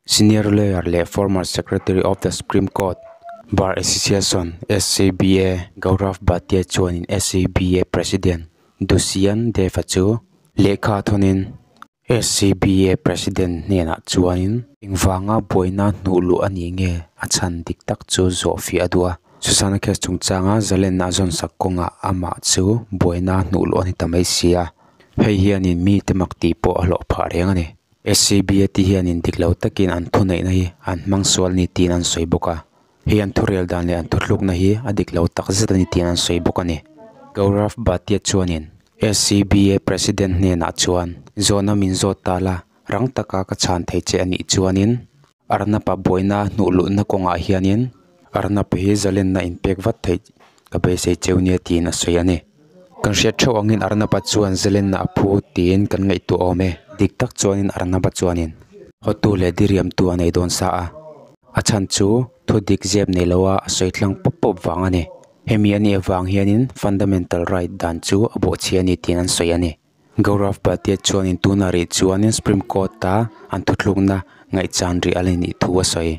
Senior lawyer leh former Secretary of the Supreme Court Bar Association, SCBA, Gaurav Bhatia chuanin SCBA President Dushyant Dave-a chu lehkha thawnin SCBA President hnenah chuanin engvanga buaina hnuh luh a nih nge a chhan dik tak chu zawh fiah a duh a. Sushant case chungchanga zalenna a zawnsak kawngah amah chu buaina hnuh luh a ni ta mai si a, hei hianin mite mak tih pawh a hlawh phah reng a ni. SCBA te hianin dik lo takin an thuneihna hi an hmang sual a ni tiin an sawi bawk a, hei an thurel dan leh an thuthlukna hi a dik lo tak zet a ni tiin an sawi bawk a ni. Gaurav Bhatia chuanin SCBA President hnenah chuan zawhna min zawt ta la, rang taka ka chhan thei che a nih chuanin Arnab-a buaina hnuh luhna kawngah hianin Arnab hi zalenna inpek vat theih ka beisei cheu nia tiin a sawi a ni. Kan hriat theuh angin Arnab-a chuan zalenna a phu tiin kan ngaihtuah awm e. Dik tak chuanin Arnab-a chuanin hotu leh diriamtu a nei dawn sa a, a chhan chu thu dik zep nei loa a sawi tlang pawp pawp vang a ni. Hemi a nih avang hianin fundamental right dan chu a bawhchhia a ni tiin an sawi a ni. Gaurav Bhatia chuanin tuna rih chuanin Supreme Court-a an thuthlukna ngaihchan rih a la nih thu a sawi.